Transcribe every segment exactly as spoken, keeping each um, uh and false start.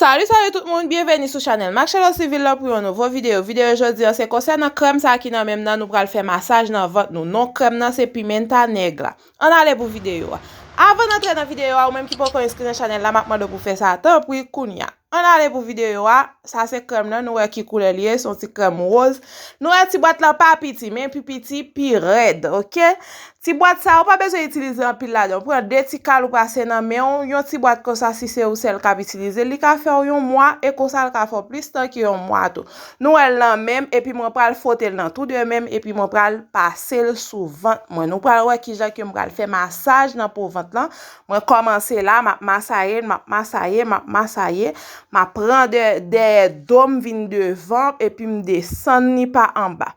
Salut, salut tout moun, byenveni sou chanèl Marcello Civil la pou yon nouvo videyo. Videyo jodi a se konsènan krèm sa ki nan men m nan, nou pral fè masaj nan vant nou. Non krèm nan se Pimenta Negra. Ann ale pou videyo a. Avan n antre nan videyo a, ou menm ki poko enskri nan chanèl la, m ap mande w pou fè sa tanpri kounya. Ann ale pou videyo a. Sa se krèm nan, nou wè ki koulè li ye, se yon ti krèm woz. Nou wè ti bwat lan pa piti, men pi piti, pi rèd, oke? Ti bwat sa, ou pa bezwen itilize anpil ladan. Ou pran de ti kal ou pase nan men w, yon ti bwat konsa, si se ou sèl k ap itilize l, li ka fè w yon mwa, e konsa l ka fè w plis tan ke yon mwa tou. Nou wè l nan men m, epi mwen pral fwote l nan tou de men m, epi mwen pral pase l sou vant mwen. Nou pral wè kijan ke m pral fè masaj nan po vant lan. Mwen kòmanse la, m ap masaye l, m ap masaye, m ap masaye. M ap pran dè-, dèyè do m vin devan, epi m desann li pa anba.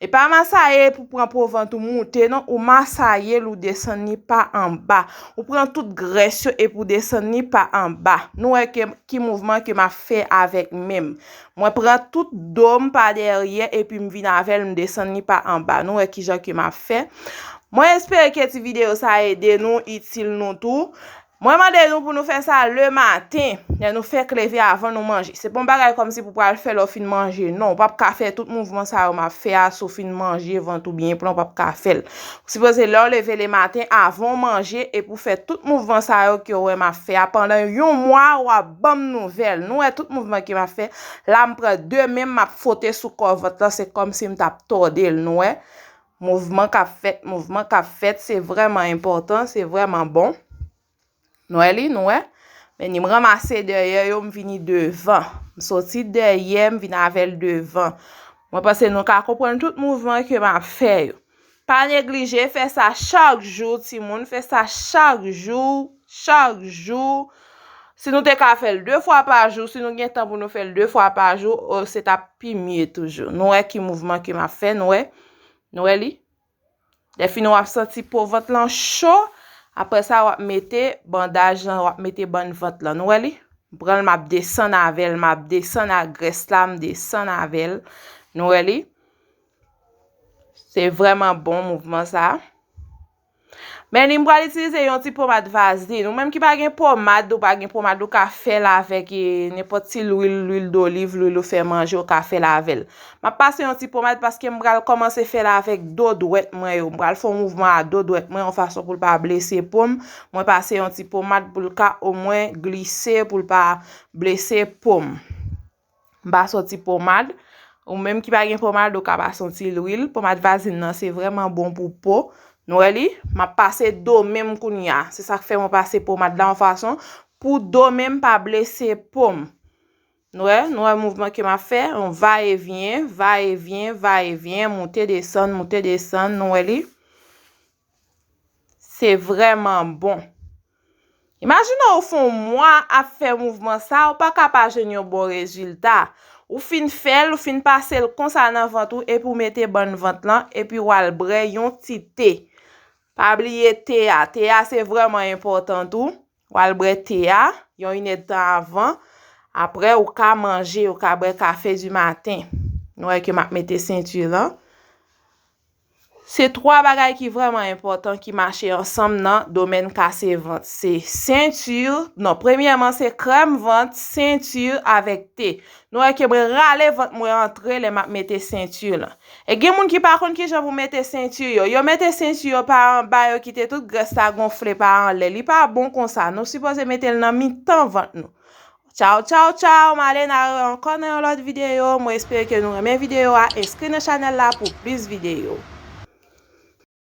E pa masaye pou pran po vant ou moute, non, ou masaye l, ou desann li pa anba. Ou pran tout grès yo epi w desann li pa anba. Nou wè ke, ki mouvman ke m ap fè avèk men m. Mwen pran tout do m pa dèyè epi m vin avè l, m desann li pa anba. Nou wè kijan ke m ap fè. Mwen espere ke ti videyo sa ede nou, itil nou tou. Mwen mande nou pou nou fè sa le maten, lè nou fèk leve avan nou manje. Se pa yon bagay kòmsi pou pral fè lè w fin manje, non. Ou p ap ka fè tout mouvman sa yo m ap fè a si w fin manje, vant ou byen plen, ou p ap ka fè l. Ou sipoze lè w leve le maten, avan w manje, epi w fè tout mouvman sa yo ke w wè m ap fè a. Pandan yon mwa, w ap ban m nouvèl. Nou wè tout mouvman ke m ap fè. La, m pran de men m, m ap fwote sou kò vant lan, se kòmsi m t ap tòde l, nou wè. Mouvman k ap fèt, mouvman k ap fèt, se vrèman enpòtan, se vrèman bon. Nou wè li, nou wè? Men ni m ranmase dèyè yo, m vini devan. M soti dèyè, m vin avè l devan. Mwen panse nou ka konprann tout mouvman ke m ap fè yo. Pa neglije fè sa chak jou, timoun. Fè sa chak jou, chak jou. Si nou te ka fè l de fwa pa jou, si nou gen tan pou nou fè l de fwa pa jou, o, se t ap pi mye toujou. Nou wè ki mouvman ke m ap fè, nou wè? Nou wè li? Lèfini w ap santi po vant lan cho, apre sa w ap mete bandaj lan, w ap mete bann vant lan. Nou wè li? M pran l, m ap desann avè l, m ap desann ak grès la, m desann avè l. Nou wè li? Se vrèman bon mouvman sa. Men li m pral itilize yon ti pomad vazlin. Ou menm ki pa gen pomad, ou pa gen pomad, ou ka fè l avèk, e, nenpòt ti lwil, lwil doliv, lwil ou fè manje, ou ka fè l avè l. M ap pase yon ti pomad paske m pral kòmanse fè l avèk do dwèt mwen yo. M pral fè yon mouvman a do dwèt mwen yon fason pou l pa blese po m. Mwen pase yon ti pomad pou l ka omwen glise, pou l pa blese po m. M pase yon ti pomad. Ou menm ki pa gen pomad, ou ka pase yon ti lwil. Pomad vazlin nan, se vrèman bon pou po. Nou wè li? M ap pase do men m kounye a. Se sa k fè mwen pase pomad la yon fason pou do men m pa blese po m. Nou wè, nou wè mouvman ke m ap fè, yon va e vyen, va e vyen, va e vyen, moute desann, moute desann, nou wè li? Se vrèman bon. Imajine w fè yon mwa ap fè mouvman sa, ou pa ka pa jwenn yon bon rezilta. Ou fin fè l, ou fin pase l konsa nan vant ou, epi w mete bann vant lan, epi w al bwè yon ti te. Pa bliye te a. Te a se vrèman enpòtan tou. W al bwè te a, yon inèdtan avan. Apre, ou ka manje, ou ka bwè kafe di maten. Nou wè ke m ap mete senti lan. Se twa bagay ki vrèman enpòtan ki mache ansanm nan domèn kase vant. Se senti, non, premyèman, se krèm vant, senti avèk te. Nou wè ke mwen rale vant mwen antre lè m ap mete senti lan. E gen moun ki pa konn kijan pou mete senti yo. Yo mete senti yo pa anba, yo kite tout grès la gonfle pa anlè. Li pa bon konsa. Nou sipoze mete l nan mitan vant nou. Tchaw, tchaw, tchaw. M ale n a ankò nan yon lòt videyo. Mwen espere ke nou renmen videyo a. Enskri nan chanèl la pou plis videyo.